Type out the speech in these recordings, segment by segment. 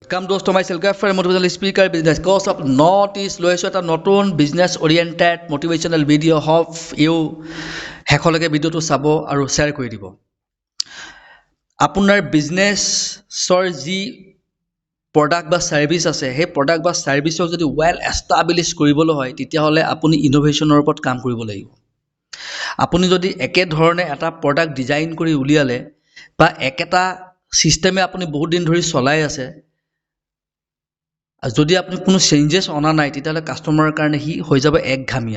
Welcome দোস্ত, myself Gaffer, motivational speaker, business coach of North East. লৈ আহিছোঁ এটা নতুন business oriented motivational video. Hope you শেষলৈকে ভিডিঅ'টো চাব আৰু শ্বেয়াৰ কৰি দিব। আপোনাৰ বিজনেছৰ যি প্ৰডাক্ট বা ছাৰ্ভিচ আছে, সেই প্ৰডাক্ট বা ছাৰ্ভিচক যদি ৱেল এষ্টাব্লিছ কৰিবলৈ হয়, তেতিয়াহ'লে আপুনি ইন'ভেশ্যনৰ ওপৰত কাম কৰিব লাগিব। আপুনি যদি একেধৰণে এটা প্ৰডাক্ট ডিজাইন কৰি উলিয়ালে বা একেটা ছিষ্টেমে আপুনি বহুত দিন ধৰি চলাই আছে, যদি আপুনি কোনো চেঞ্জেছ অনা নাই, তেতিয়াহ'লে কাষ্টমাৰৰ কাৰণে সি হৈ যাব একঘেয়ামী।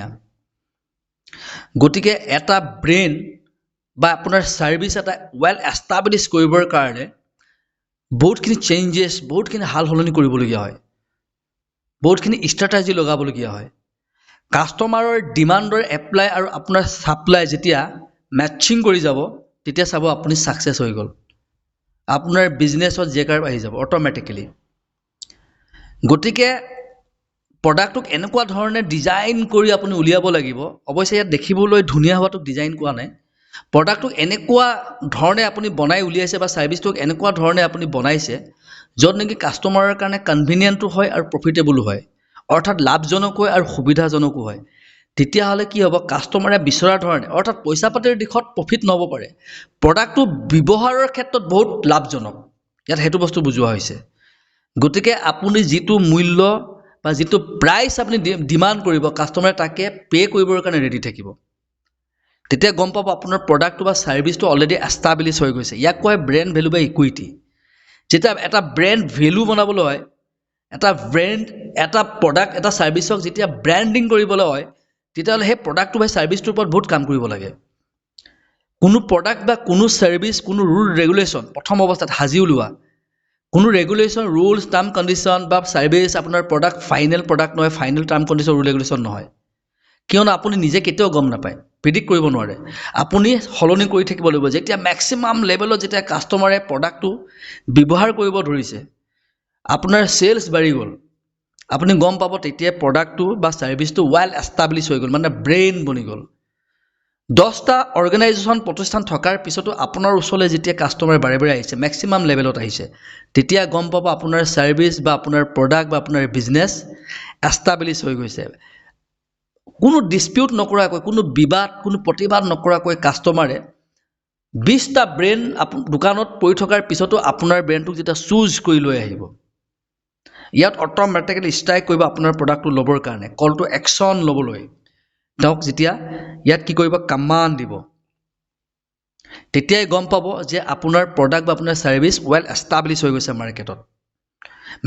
গতিকে এটা ব্ৰেণ্ড বা আপোনাৰ ছাৰ্ভিচ এটা ৱেল এষ্টাব্লিছ কৰিবৰ কাৰণে বহুতখিনি চেঞ্জেছ, বহুতখিনি সাল সলনি কৰিবলগীয়া হয়, বহুতখিনি ষ্ট্ৰেটাজি লগাবলগীয়া হয়। কাষ্টমাৰৰ ডিমাণ্ডৰ এপ্লাই আৰু আপোনাৰ ছাপ্লাই যেতিয়া মেটচিং কৰি যাব, তেতিয়া চাব আপুনি ছাকচেছ হৈ গ'ল। আপোনাৰ বিজনেছত জে কাৰ্ভ আহি যাব অট'মেটিকেলি। গতিকে প্ৰডাক্টটোক এনেকুৱা ধৰণে ডিজাইন কৰি আপুনি উলিয়াব লাগিব। অৱশ্যে ইয়াত দেখিবলৈ ধুনীয়া হোৱাটোক ডিজাইন কোৱা নাই। প্ৰডাক্টটোক এনেকুৱা ধৰণে আপুনি বনাই উলিয়াইছে বা ছাৰ্ভিচটোক এনেকুৱা ধৰণে আপুনি বনাইছে, য'ত নেকি কাষ্টমাৰৰ কাৰণে কনভিনিয়েণ্টো হয় আৰু প্ৰফিটেবলো হয়, অৰ্থাৎ লাভজনক হয় আৰু সুবিধাজনকো হয়। তেতিয়াহ'লে কি হ'ব? কাষ্টমাৰে বিচৰা ধৰণে, অৰ্থাৎ পইচা পাতিৰ দিশত প্ৰফিট নহ'ব পাৰে, প্ৰডাক্টটো ব্যৱহাৰৰ ক্ষেত্ৰত বহুত লাভজনক। ইয়াত সেইটো বস্তু বুজোৱা হৈছে। গতিকে আপুনি যিটো মূল্য বা যিটো প্ৰাইচ আপুনি ডিমাণ্ড কৰিব, কাষ্টমাৰে তাকে পে' কৰিবৰ কাৰণে ৰেডি থাকিব। তেতিয়া গম পাব আপোনাৰ প্ৰডাক্টটো বা ছাৰ্ভিচটো অলৰেডি এষ্টাব্লিছ হৈ গৈছে। ইয়াক কয় ব্ৰেণ্ড ভেলু বা ইকুইটি। যেতিয়া এটা ব্ৰেণ্ড ভেলু বনাবলৈ হয়, এটা ব্ৰেণ্ড, এটা প্ৰডাক্ট, এটা ছাৰ্ভিচক যেতিয়া ব্ৰেণ্ডিং কৰিবলৈ হয়, তেতিয়াহ'লে সেই প্ৰডাক্টটো বা ছাৰ্ভিচটোৰ ওপৰত বহুত কাম কৰিব লাগে। কোনো প্ৰডাক্ট বা কোনো ছাৰ্ভিচ, কোনো ৰুল ৰেগুলেশ্যন প্ৰথম অৱস্থাত সাজি উলিওৱা, কোনো ৰেগুলেশ্যন, ৰুলছ, টাৰ্ম কণ্ডিশ্যন বা ছাৰ্ভিচ আপোনাৰ প্ৰডাক্ট ফাইনেল প্ৰডাক্ট নহয়, final term condition, rule regulation নহয়। কিয়নো আপুনি নিজে কেতিয়াও গম নাপায়, প্ৰিডিক্ট কৰিব নোৱাৰে। আপুনি সলনি কৰি থাকিব লাগিব। যেতিয়া মেক্সিমাম লেভেলত যেতিয়া কাষ্টমাৰে প্ৰডাক্টটো ব্যৱহাৰ কৰিব ধৰিছে, আপোনাৰ চেলছ বাঢ়ি গ'ল, আপুনি গম পাব তেতিয়া প্ৰডাক্টটো বা ছাৰ্ভিচটো ৱেল এষ্টাব্লিছ হৈ গ'ল, মানে ব্ৰেণ্ড বনি গ'ল। 10টা অৰ্গেনাইজেশ্যন, প্ৰতিষ্ঠান থকাৰ পিছতো আপোনাৰ ওচৰলৈ যেতিয়া কাষ্টমাৰ বাৰে বাৰে আহিছে, মেক্সিমাম লেভেলত আহিছে, তেতিয়া গম পাব আপোনাৰ ছাৰ্ভিচ বা আপোনাৰ প্ৰডাক্ট বা আপোনাৰ বিজনেছ এষ্টাব্লিছ হৈ গৈছে। কোনো ডিছপিউট নকৰাকৈ, কোনো বিবাদ, কোনো প্ৰতিবাদ নকৰাকৈ কাষ্টমাৰে 20টা ব্ৰেণ্ড দোকানত পৰি থকাৰ পিছতো আপোনাৰ ব্ৰেণ্ডটোক যেতিয়া চুজ কৰি লৈ আহিব, ইয়াত অট'মেটিকেলি ষ্ট্ৰাইক কৰিব আপোনাৰ প্ৰডাক্টটো ল'বৰ কাৰণে, কল টু একশ্যন ল'বলৈ তেওঁক যেতিয়া ইয়াত কি কৰিব, কামাণ্ড দিব, তেতিয়াই গম পাব যে আপোনাৰ প্ৰডাক্ট বা আপোনাৰ ছাৰ্ভিচ ৱেল এষ্টাব্লিছ হৈ গৈছে মাৰ্কেটত।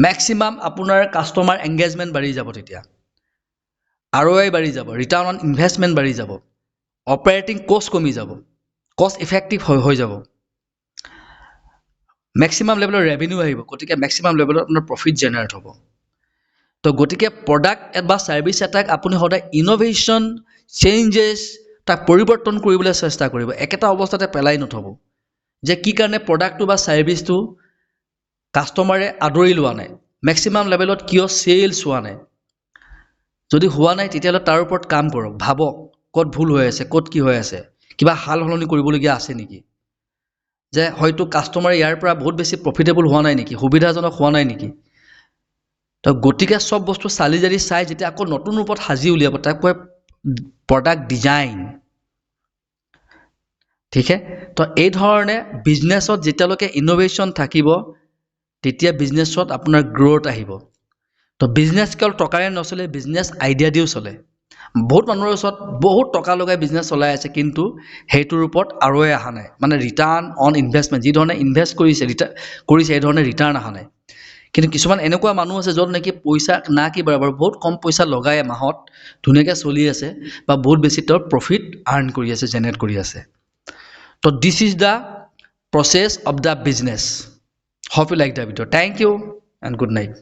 মেক্সিমাম আপোনাৰ কাষ্টমাৰ এংগেজমেণ্ট বাঢ়ি যাব, তেতিয়া আৰ অ' আই বাঢ়ি যাব, ৰিটাৰ্ণ অন ইনভেষ্টমেণ্ট বাঢ়ি যাব, অপাৰেটিং কষ্ট কমি যাব, কষ্ট ইফেক্টিভ হৈ যাব, মেক্সিমাম লেভেলৰ ৰেভিনিউ আহিব। গতিকে মেক্সিমাম লেভেলত আপোনাৰ প্ৰফিট জেনেৰেট হ'ব। তো গতিকে প্ৰডাক্ট বা ছাৰ্ভিচ এটাক আপুনি সদায় ইন'ভেশ্যন, চেঞ্জেছ, তাক পৰিৱৰ্তন কৰিবলৈ চেষ্টা কৰিব। একেটা অৱস্থাতে পেলাই নথ'ব যে কি কাৰণে প্ৰডাক্টটো বা ছাৰ্ভিচটো কাষ্টমাৰে আদৰি লোৱা নাই, মেক্সিমাম লেভেলত কিয় চেলছ হোৱা নাই। যদি হোৱা নাই, তেতিয়াহ'লে তাৰ ওপৰত কাম কৰক। ভাবক ক'ত ভুল হৈ আছে, ক'ত কি হৈ আছে, কিবা সাল সলনি কৰিবলগীয়া আছে নেকি, যে হয়তো কাষ্টমাৰে ইয়াৰ পৰা বহুত বেছি প্ৰফিটেবল হোৱা নাই নেকি, সুবিধাজনক হোৱা নাই নেকি। তো গতিকে চব বস্তু চালি জাৰি চাই যেতিয়া আকৌ নতুন ৰূপত সাজি উলিয়াব, তাক কয় প্ৰডাক্ট ডিজাইন। ঠিক হে? তো এই ধৰণে বিজনেছত যেতিয়ালৈকে ইন'ভেশ্যন থাকিব, তেতিয়া বিজনেছত আপোনাৰ গ্ৰ'থ আহিব। তো বিজনেছ কেৱল টকাৰে নচলে, বিজনেছ আইডিয়া দিও চলে। বহুত মানুহৰ ওচৰত বহুত টকা লগাই বিজনেছ চলাই আছে, কিন্তু সেইটোৰ ওপৰত আৰঅ'আই অহা নাই, মানে ৰিটাৰ্ণ অন ইনভেষ্টমেণ্ট। যি ধৰণে ইনভেষ্ট কৰিছে, ৰিটাৰ্ণ কৰিছে, সেই ধৰণে ৰিটাৰ্ণ অহা নাই। কিন্তু কিছুমান এনেকুৱা মানুহ আছে য'ত নেকি পইচা না কি বৰাবৰ, বহুত কম পইচা লগাই মাহত ধুনীয়াকৈ চলি আছে বা বহুত বেছি তেওঁৰ প্ৰফিট আৰ্ণ কৰি আছে, জেনেৰেট কৰি আছে। তো this is the process of the business. Hope you like the video. Thank you and good night.